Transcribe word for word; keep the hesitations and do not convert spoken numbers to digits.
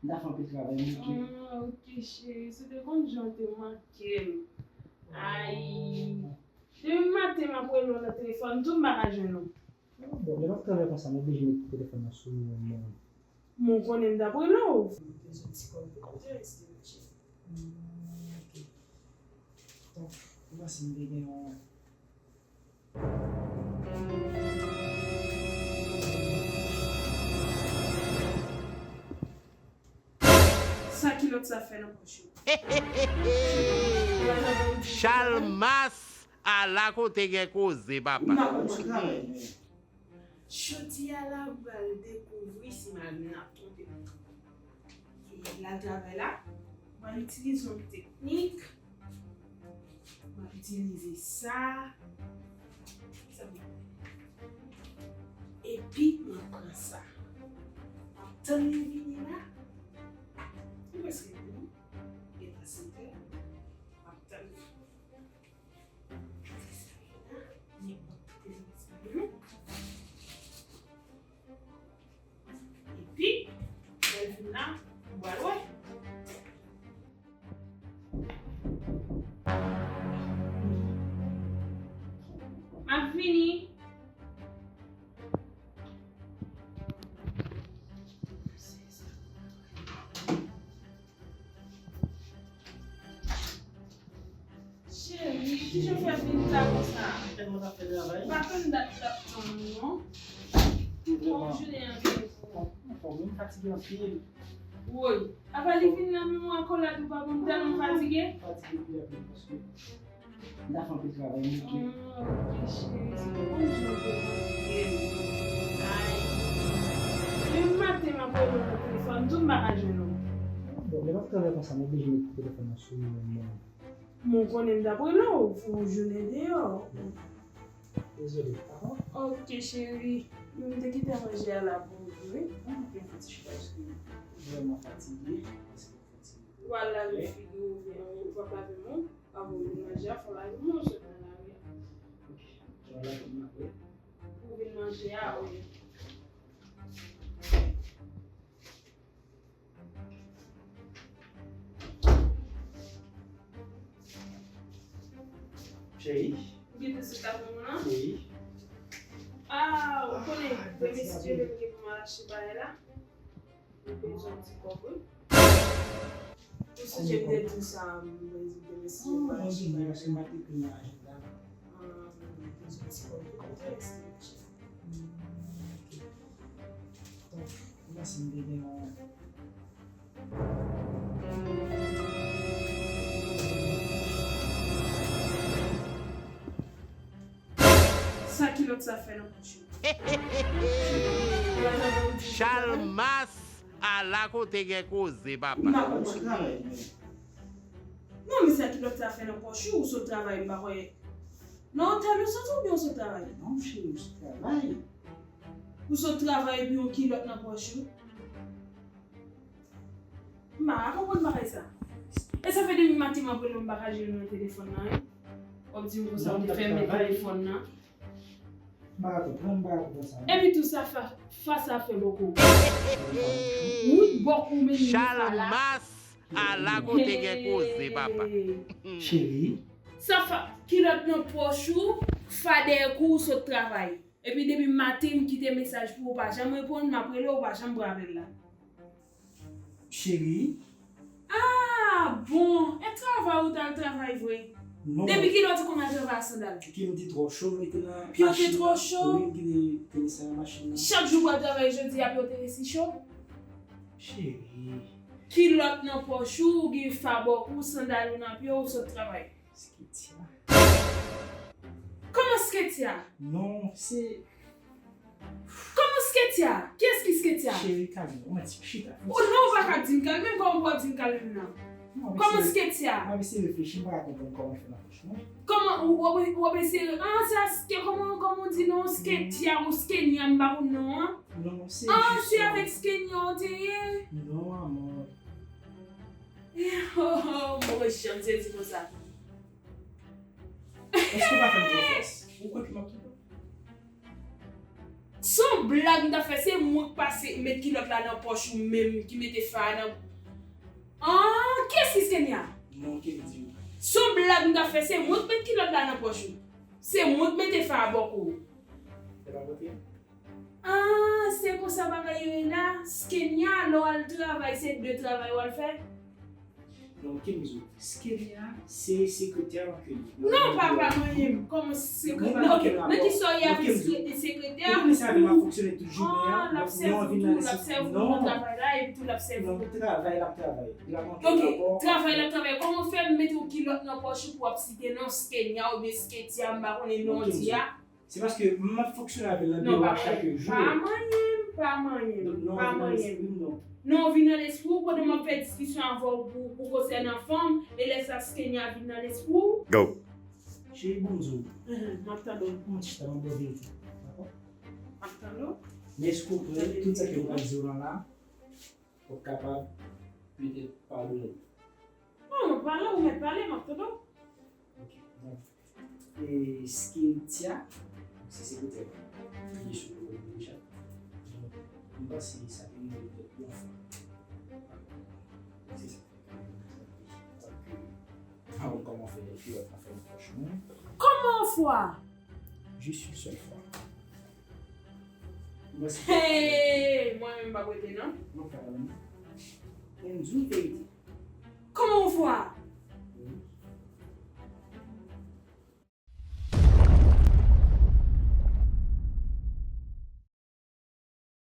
M ta fè anpil travay, m bouke. Ah, ok, cheri. Si w te konn jan w te manke m. Ay. Depi maten m ap rele w nan telefòn, tou m pa ka jwenn ou. Ah, bon, lè m ap travay konsa, m oblije met telefòn nan sou mwen. Men w konnen m t ap rele w. Bezwen ti kòb pou kote reste, mon cheri. Hmm, ok. Bon, m panse m te gen yon Sa kilòt sa fè nan pòch ou? Chalmas, ala kote gen koze, papa. M pa konprann. Jodi a la, m pral dekouvri si Malvina ap twonpe m. E l al travay la, m pral itilize yon teknik. M ap itilize sa. Sa m ap fè? Epi, m ap pran sa. M ap tann li vini la. Li prèske vini. Li pa sentè. M ap tann li. Nenpòt kote li vini. Epi, lè l vin la, nou pral wè. M ap vini. Cheri, kijan w fè vin ta konsa? Tèlman t ap fè travay. M pa konn dat l ap tann ou, non. Ou pran yon jounen anpil pou ou. Anfòm, wi, m fatige anpil. Woy, apa li vin nan menm akolad ou pa konn tèlman fatige? M fatige pi anpil paske m ta fè anpil travay, m bouke. Ah, ok, cheri, se pou konn jan w te manke m. Ay. Depi maten m ap rele w nan telefòn, tou m pa ka jwenn ou. Bon, lè m ap travay konsa, m oblije met telefòn nan sou mwen. Men w konnen m t ap rele w pou jounen deyò. Dezole, dakò? Ok, cheri. Men m te kite manje a la pou ou tou, wi. Ah, ok, m fè ti chita paske m vrèman fatige. Paske m fatige. Ou al lave figi w oubyen ou p ap lave men w? Avan w vin manje a, fò w lave men w sot nan lari a. Ok, m al lave men m apre. Pou w vin manje a, wi. Cheri. Ou gen de sou tab moun nan? Wi. Ah, ou konnen, premye sijè m gen pou m al achte bagay la. Ou bezwen ti kòb, wi. Ou sonje m te di w sa, m te di w te mèsi, m pa achte bagay la. Ah, m bezwen ti kòb, wi, kote reste, mon chè? Hmm, ok. Donk, ou panse m te gen yon Sa kilòt sa fè nan pòch ou? Chalmas, ala kote gen koze, papa. M pa konprann. Non, men sa kilòt sa fè nan pòch ou, ou sot travay, m pa kwè. Nan otèl ou sot oubyen ou sot travay? Non, cheri, m sot travay. Ou sot travay epi yon kilòt nan pòch ou? M pa ka konprann bagay sa. E sa fè depi maten m ap rele w, m pa ka jwenn ou nan telefòn nan, wi. W ap di m konsa ou te fèmen telefòn nan. M pa ka konprann, m pa ka konprann sa. Epi tou sa fa, fa sa fè bòkò. Wi, bòkò menm li fa la. Chalmas, ala kote gen koze, papa. Cheri. Sa fa, kilòt nan pòch ou, fa dèyè kou ou sot travay. Epi depi maten m kite mesaj pou ou, ou pa janm reponn, m ap rele w, ou pa janm pran apèl la. Cheri. Ah, bon, e travay ou t al travay vre? Non. Depi kilè w te konn al travay ak sandal? Pye m te twò cho, m mete nan machin nan. Pye w te twò cho? Wi, m kite tenis la nan machin nan. Chak jou w al travay jodi a, pye w te resi cho? Cheri. Kilòt nan pòch ou, ou gen fa bòkò, sandal ou nan pye w, ou sot travay. Sketya. Kòman Sketya? Non, se Kòman Sketya? Kiyès ki Sketya? Cheri, kalme w, mwen di, chita. O non, ou pa ka di m kalme m, kòman pou w ap di m kalme m nan? Kòman Sketya? M ap eseye reflechi, m pa ka konprann kòman fè nan pòch mwen. Kòman, ou, ou, ou ap eseye, ah, se a Ske, kòman, kòman w di non, Sketya ou Skenya, m pa konn non an? Non, se jis. Ah, se avèk Skenya w te ye? Non, amò. Oh, oh, mwen janm sezi konsa. Èske w pa fè m konfyans? Ou kwè ke m ap twonpe w? S, Se yon blag m t ap fè, se mwen k pase met kilòt la nan pòch ou menm ki mete fa a nan. Ah, kiyès ki Skenya? Non, Kenzo. Se yon blag m t ap fè, se mwen k met kilòt la nan pòch ou. Se mwen k mete fa a bò kou. Se pa pote? Ah, se konsa bagay yo ye la. Skenya, lè w al travay, se de travay w al fè? Non, Kenzo, Skenya se sekretè ke li. Non, papa, manyen m. Kòman sekretè? Ok, nan ki sa w ye avèk sekretè? Ou konnen sa avè m ap fonksyone tout jounen an. Ah, l ap sèvi tou, l ap sèvi pou travay la, epi tou l ap sèvi pou travay, l ap travay. Ok, travay, l ap travay. Kòman w fè m mete yon kilòt nan pòch ou pou w ap site non Skenya oubyen Sketia, m pa konnen non w di a? Se paske m ap fonksyone avè l nan biwo a chak jou. Pa manyen m, pa manyen m, pa manyen m. Non, vin nan lespri w, pandan m ap fè diskisyon avè w pou, pou konsènan fanm, e lè sa Skenya vin nan lespri w. Go. Cheri, bon m di w. M ap tande w. Mwen chita, m ap bwè verite. Dakò? M ap tande w. Men èske w prè, tout sa ke m pral di w lan la, w ap kapab petèt padone m? Non, pale, ou mèt pale, m ap tande w. Ok, donk, e, Sketia, se sekretè mwen. Li sou Richard. Donk, m panse sa te rive petèt yon fwa. Se sa k fè ke m pa konn kòman fè kilòt la fè nan pòch mwen. Kòman yon fwa? Jis yon sèl fwa. Mwen se Hey! Mwen menm m p ap rete non. Non, pa nan. Mwen di w verite. Kòman yon fwa?